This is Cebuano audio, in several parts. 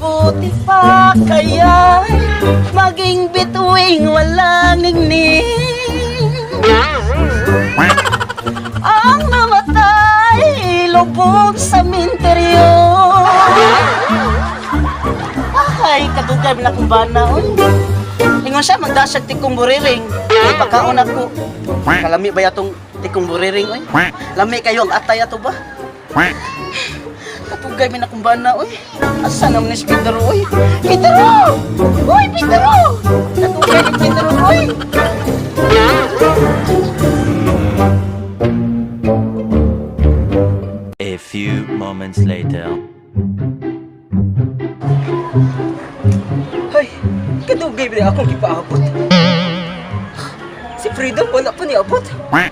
Mabuti pa kaya maging bituing walang ningning. Ang namatay, lubog sa minteryo. Ay, kadugay na akong bana, oy. Ingon siya, magdasag tikong buriring. Ay, pagkaon ako. Kalami ba yatong tikong buriring, oy? Lami kayo ang atay ato ba? Katugay may akong bana, oy. Asa naman ni si Pedro, oy? Pedro! Oy, Pedro! Katugay ni Pedro, oy! A few moments later. Ay, kadugay ba akong gipaabot? Si Freedom wala pa niabot. Ay,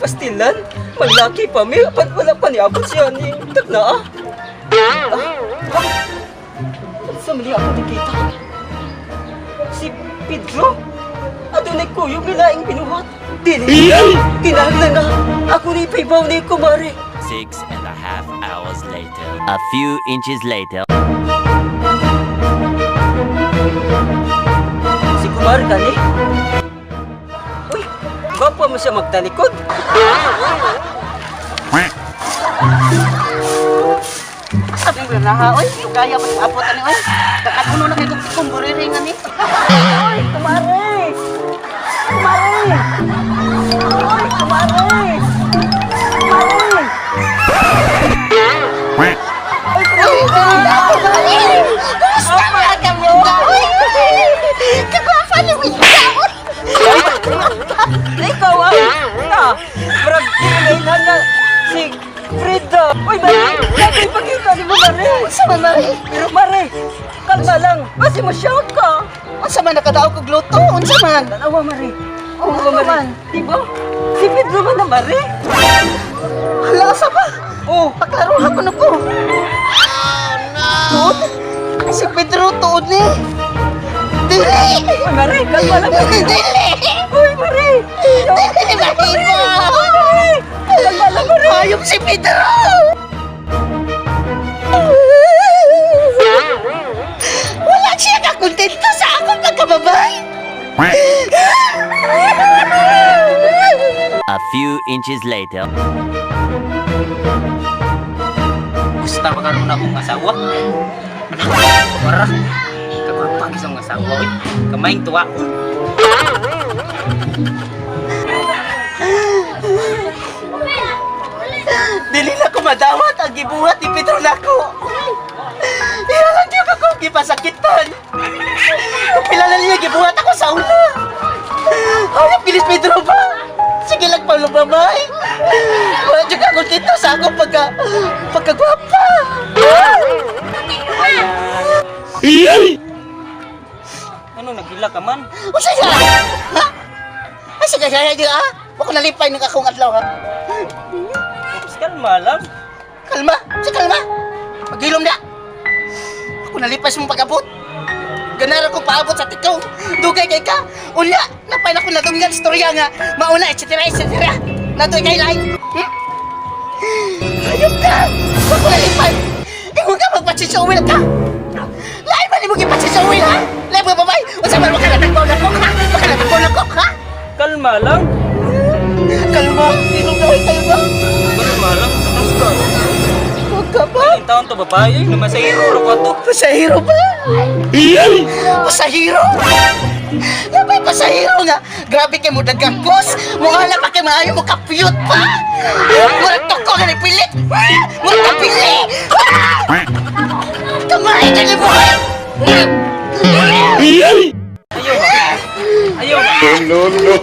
pastilan. Malaki pa mi, apan wala pa niabot siya ni tagna ah. Ah, ah. Sa mali ako nakita. Si Pedro? Adunay kuyog ni laing binuhat. Dili, kinahanglan nga. Ako ni ipahibaw ni kumare. 6.5 hours later. A few inches later. Si kumare kani? Uy, gwapo mo siya magtalikod. Sabi mo na ha, oy. Kaya pa sa abot ani, oy. Kakakuno na kay kong tikong buriring ani. Uy, kumare! Kumare! Uy, kumare! Kumare! Uy, kumare! Kumusta ka kamo? Kagwapa ni Winda, oy. Ikaw ah! Na! Marag, di mo nailhan nga si Frida! Uy, Mare! Sabi, pagkita ni mo, Mare! Unsa man, Mare? Pero Mare, kalma lang! Basi mo shout ka! Unsa man nakadaog kog luto? Unsa man? Tanawa, Mare! Oh, Tanawa, ano man? Di ba? Si Pedro man na, Mare! Hala, asa ba? Oh! Paklaruha ko na ko. Tuod? Si Pedro tuod ni. Dili! Uy, Mare! Kalma lang! Mare. Dili! Uy, Mare! Dili mahimo! Uy, Mare! Kalma lang, Mare! Hayop si Pedro! Wala siya kakontento sa akong pagkababay! A few inches later. Gusto pa karon akong asawa. Para kapag isang asawa oy. Kamayng tuwa. Dili na ko madawat ang gibuhat ni Pedro nako. Iya lang gyud ako gipasakitan. Kung pila na niya gibuhat ako sa una. Ay, bilis Pedro ba? Sige lang palubamay. Wala jud ako dito sa akong pagkagwapa. Ano nagila ka man? Unsa siya? Ha? Ay, sige, sige, sige, ha? Wa ko nalipay ng akong adlaw, ha? Tapos kalma lang. Kalma! Sa kalma! Pagilom na! Ako nalipay sa mong pag-abot. Ganara ko paabot sa tikaw. Dugay kay ka. Unya, napay na ko natunggan istorya nga. Mauna, etc. etc. Natoy kay lain. Hayop ka! Ako nalipay! Ingon ka magpatsisawil ka! Lain ba ni mo gipatsisawil, ha? Lain ba babay? Unsa man makalatagbaw na ko, ha? Makalatagbaw na ko, ha? Kalma lang. Kalma! Ilong na, oy, kalma! Kalma lang. Tapos ka. Huwag ka ba? Ang taon to babae, namasahiro ra ko to. Pasahero ba? Pasahero? Labay pasahero nga. Grabe kay mo dagakos. Mukha na pa kay maayo mo kapyut pa. Murag toko nga pilit. Murag kapili. Kamay ka ni mo. Ayaw ba? Ayaw ba? No, no.